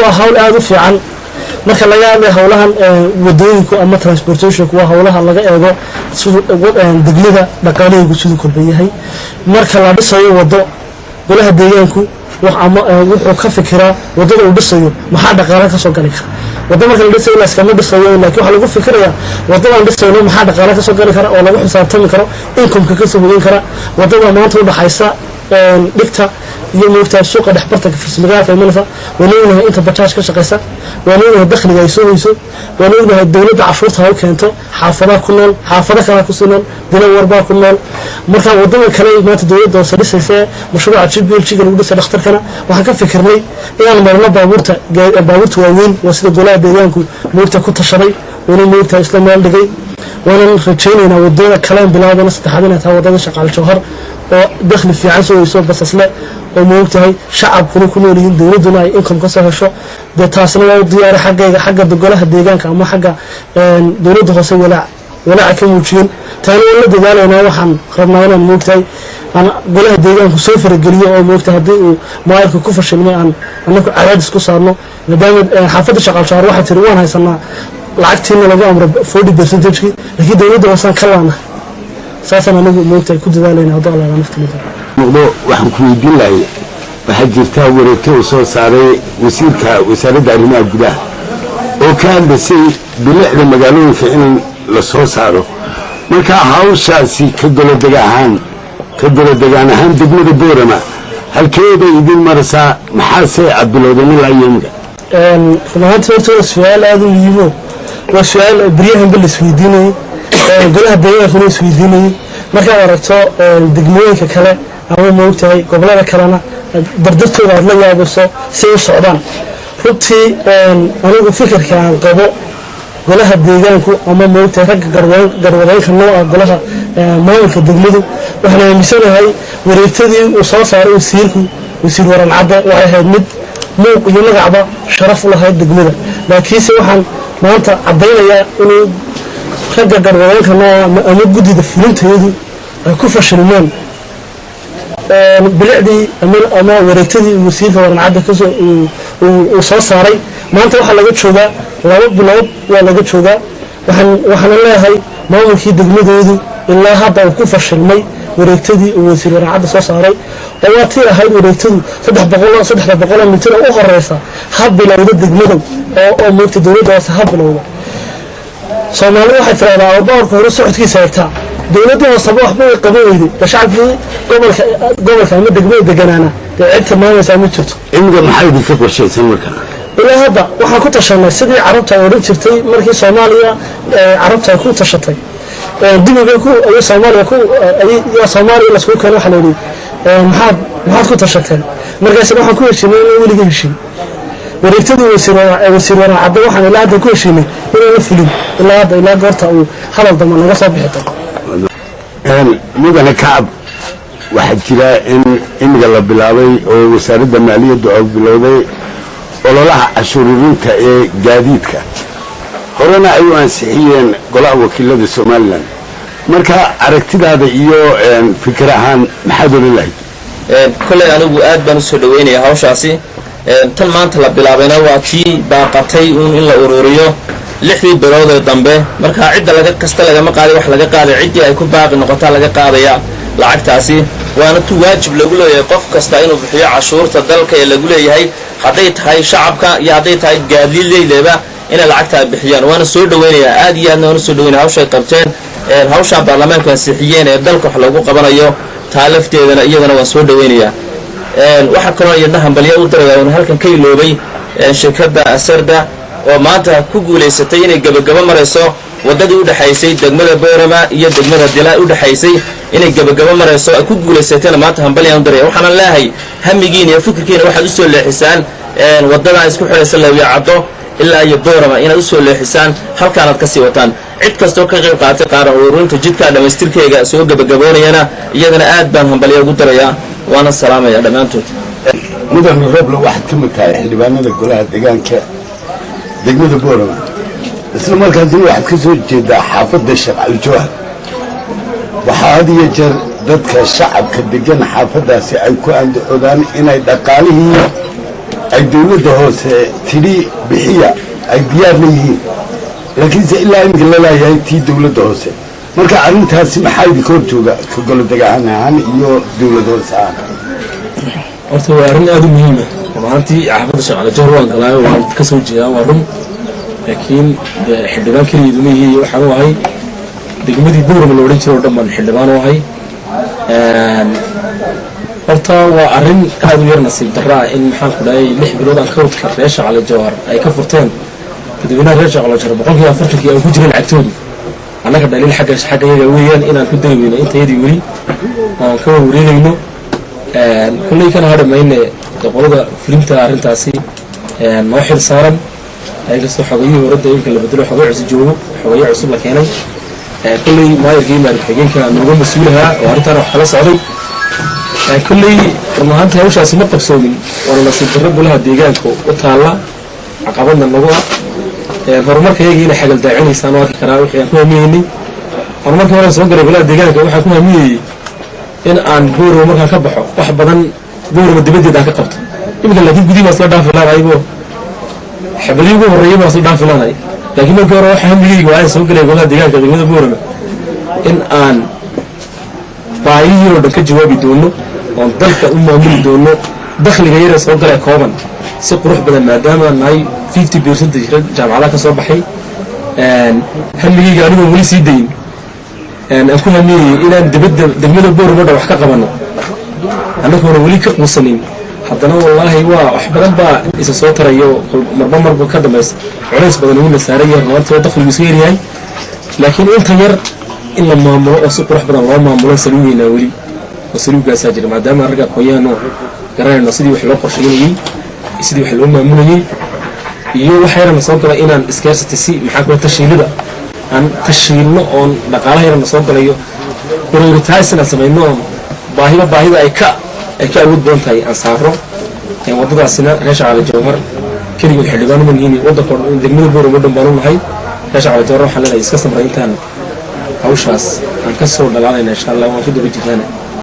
Waa hawl aada u fiican. Marka laga hadlay howlahan wadooyinku ama transportationku, waa howlaha laga eego siduu degmada dhaqaalahaygu siduu kolban yahay. Marka la dhisayo wado, golaha deegaanku ama wuxuu ka fikiraa wadada uu dhisayo maxaa dhaqaala kasoo gali kara. Waddo marka la dhisayo laskama dhisayo, laakiin waxaa lagu fikirayaa wadadaan dhisayno maxaa dhaqaala kasoo gali kara oo lagu xisaabtami karo, incomeka kasoo hogan kara. Wadada maanta udhaxaysa dhigta iyo moogtahay suuqa dhexbartanka farsmagaalka imanaysa, waan ognahay inta bajaaj ka shaqaysa, waan ognahay dakhliga ay soo hoyso, waan ognahay dowladda cashuurta ha u keento. Xaafadaha ku nool, xaafado kalaa kusii nool, dilawarbaa ku nool. Marka wadada kale maanta dowladda hoose dhisaysa, mashruuca GPLG-ga lagu dhisay dhakhtarkana, waxaan ka fikirnay inaan marno baabuurta waaweyn. Waa sida golaha deegaanku moogta ku tashaday, uuna moogtahay isla meel dhigay. Waanan rajaynaynaa wadada kaleen bilaabana saddexaad inay tahay wadada Shaqaal Jawhar, oo dakhli fiican soo weyso, basasle oo moogtahay shacabkuna ku nool yihiin, dowladduna ay income ka soo hesho. Dee taasna waa u diyaara xaggayga, xagga golaha deegaanka ama xagga dowladda hoose walaaca ka muujiyeen, taana waan la dadaalaynaa. Waxaan rabnaa inaan moogtahay aan golaha deegaanku soo farageliyo, oo moogtahay haddii uu maayarka ku fashilmay aan anaku cadaadis ku saarno, maadaama xaafadda Shaqaal Jawhar waxay tiri: "Waan haysanaa lacagtiina lagu amro 40 percentagekii, laakiin dowladda hoosaan ka laanahay." Saasaan anigu moogtahay ku dadaalayna hadduu Alla nafta muddo. Noqdo, waxaan ku weydiin lahay, waxaa jirtaa wareegto uu soo saaray wasiirka wasaaradda arrimaha gudaha oo ka hadlasay bilicda magaalooyinka in la soo saaro. Marka hawshaasi ka golodegaan ahaan degmada Boorama halkeeday idin maraysaa? Maxaase aad bilowdeen ilaa iyo imika? Run ahaantii horta waa su-aal aada u muhiimo. Waa su-aal beryahanba la isweydiinayey, golaha deegaankuna isweydiinayey. Markaad aragto degmooyinka kale ama moogtahay gobolada kalena, dardartooda aad la yaabayso si ay u socdaan. Runtii anigu fikirka aan qabo, golaha deegaanku ama moogtahay ragga garwadeenka noo ah golaha maamulka degmadu, waxaan aaminsanahay wareegtadii uu soo saaray wasiirku, Wasiir Waran Cadde, waxay ahayd mid muuq iyo magacba sharaf u lahayd degmada. Laakiinse waxaan maanta caddaynayaa inuu ragga garwadeenka noo ah ama guddida fulintayadu ay ku fashilmeen bilicdii ama wareegtadii wasiirka Waran Cadde kasoo uu soo saaray. Maanta waxaa laga joogaa 2 bilood waa laga joogaa. Waxaana leeyahay maamulkii degmadoodu ilaa hadda uu ku fashilmay wareegtadii uu wasiir Waran Cadde soo saaray, oo waa tii ahayd wareegtadu 300, 300 mitir oo u horeysa ha bilowda degmadow, oo moogta dowladda hoose ha bilowda. Soomaalida waxay tiraahdaa awrbawarka hore socodkiisa eegtaa. Dowladda hooseba waxba way qaban weyday, de shacabkii gobolka ama degmada deganaana dee cid tilmaamaysaa ma jirto. Imika maxaa idinka qorshaysan marka? Ilaa hadda waxaan ku tashanay sidii Carabta ay odhan jirtay markii Soomaaliya Carabta ay ku tashatay dibibay ku ay Soomaaliya ku ay Soomaaliya lasku keenay. Waxaa la yidhi: Maxaad ku tashateen?" Markaasna waxaan ku heshiinay inaan weliga heshiin wareegtadii wasiir Waran Cadde. Waxaan ilaa hadda ku heshiinay inaan la fulin ilaa hadda, ilaa goorta uu hadal dambe naga soo bixi doono. Mudane Kacab, waxaa jira in imiga la bilaabay oo wasaaradda maaliyadda oo bilowday ololaha cashuururinta ee gaadiidka, horena ay u ansixiyeen golaha wakiilada Somaliland. Marka aragtidaada iyo fikir ahaan maxaad odhan lahayd? Kolley anigu aad baan usoo dhaweynaya hawshaasi. Tan maanta la bilaabayna waa tii baaqatay uun in la ururiyo 6dii bilood ee dambe. Marka cidda laga kasta lagama qaaday, wax laga qaaday ciddii ay ku baaqi noqotaa laga qaadaya lacagtaasi, waana tu waajib lagu leeyahay qof kasta inuu bixiyo cashuurta dalka ee lagu leeyahay, hadday tahay shacabka iyo hadday tahay gaadiidleydaba, inay lacagtaa bixiyaan. Waana soo dhaweynayaa, aad iyo aadna waan usoo dhaweynaya hawshay qabteen, hawshaa baarlamaanku ansixiyeen ee dalka wax loogu qabanayo. Taa lafteedana iyadana waan soo dhaweynayaa. Waxaa kaloo iyadna hambalyo u diraya oon halkan ka iloobay shirkadda Asarda, oo maanta ku guulaysatay inay gebagabo marayso waddadii u dhexaysay degmada Boorama iyo degmada Dila u dhexaysay, inay gebagabo marayso ay ku guulaysatayna maanta hambalyaan u diraya. Waxaanan leeyahay hamigiina iyo fikirkiina waxaad usoo leexisaan waddadan isku xidhaysa Lawya Caddo ilaa iyo Boorama, inaad usoo leexisaan halkaanaad ka sii wataan. Cid kastoo ka qayb qaatay qaaran ururinta jidka dhammaystirkeega soo gebagaboonayana, iyadana aad baan hambalyo ugu dirayaa, waana salaamaya dhammaantood. Mudane Roble, waxaad ka mid tahay xildhibaanada golaha deegaanka degmada Boorama, isla markaasina waxaad ka soo jeedaa xaafadda Sheekh Cali Jawhar. Waxaa had iyo jeer dadka shacabka degan xaafaddaasi ay ku andacoodaan inay dhaqaalihii Ay dowladda hoose tidhi bixiya, ay diyaar la yihiin, laakiinse ilaa iminka lalaayahay tii dowladda hoose. Marka arrintaasi maxaa idinka hor jooga ka golo degaan ahaan iyo dowlad hoose ahaan? Horta waa arrin aada u muhiima. Run ahaantii xaafadda Sheekh Cali Jawhar waan galaayo, waan ka soo jeedaa, waa run. Laakiin dee xildhibaan keligeedu ma yihi. Waxaan u ahay degmadii Buurama la odhan jiro o dhan baan xildhibaan u ahay. Horta waa arrin aada u yar nasiib darra ah in, maxaan ku dhahay, 6 bilood aan kawdka reer Sheekh Cali Jawhar ay ka furteen dadweynaha reer Sheekh Cali Jawhar, 40%-kii aan ku jirin lacagtoodu. Annaga dhaliil xagga yaga weeyaan inaan ku dari weyno intayadii weli oon ka warwareegayno. Kulley kana hadhi mayne. Qolada fulinta arrintaasi noo xil saaran, inkastoo xogayihii horadda iminka la bedelo, xogay cusub joogo, xogayo cusub la keenay, kulley maayarkii, maayar ku-xigeenka nooga mas-uulahaa oo arrintaan wax kala socday. Kulley run ahaantii hawshaasi ma qabsoomin, waana nasiib darro golaha deegaanka u taalla, caqabadna nagu ah. Horumarka yagiina xagal daacinaysaan oo arki karaa wixii aan ku hamiyeynay. Horumarkii hore soo galay golaha deegaanka, waxaan ku hamiyeyey in aan Boorama markaan ka baxo wax badan Boorama dibaddeed aan ka qabto. Iminka laakiin gudihi baa isla dhaafi laadaybo, xabadii ugu horreeyay baa isla dhaafi laaday. Laakiin markii hore waxa hamigeyga waa soo galay golaha deegaanka degmada Boorama in aan baahihii oo dhan ka jawaabi doono oon dalka u maamuli doono dakhliga yaree soo galay kooban si qurux badan, maadaama aan nahay 50% rag jaamacadaha ka soo baxay. Hamigeyga anigoon weli sii dayin aan ku hamiyeyey inaan dibadda degmada Boorama dhan wax ka qabano, annagoona weli ka quusanin. Haddana wallaahi waa wax badan baa isa soo tarayo, marba marba ka dambaysa culays badan ugu nasaaraya maanta oo dakhligu iska yaryahay. Laakiin inta yar in la maamulo oo si qurux badan loo maamulo saluugeynaa weli oo saluugaasaa jira, maadaama ragga aqoon-yahanoo garanayno sidii wax loo qorsheynayey, sidii wax loo maamulayey iyo waxa yarana soo gala inaan scarcity si, maxaa kula, tashiilida aan tashiilno oon dhaqaalaha yarana soo galayo prioritize inaan samayno oon baahiba baahida ay ka awood badan tahay aan saaro. Waddadaasina reer Sheekh Cali Jawhar keligood xildhibaan uma nihiin, waddanka o dhan, degmada Boorama dhan baan u nahay. Reer Sheekh Cali Jawhar waxaan leenahay iska samray intaan hawshaas aan ka soo dhalaalayna. Insha Allah waan ku daba jirnaana.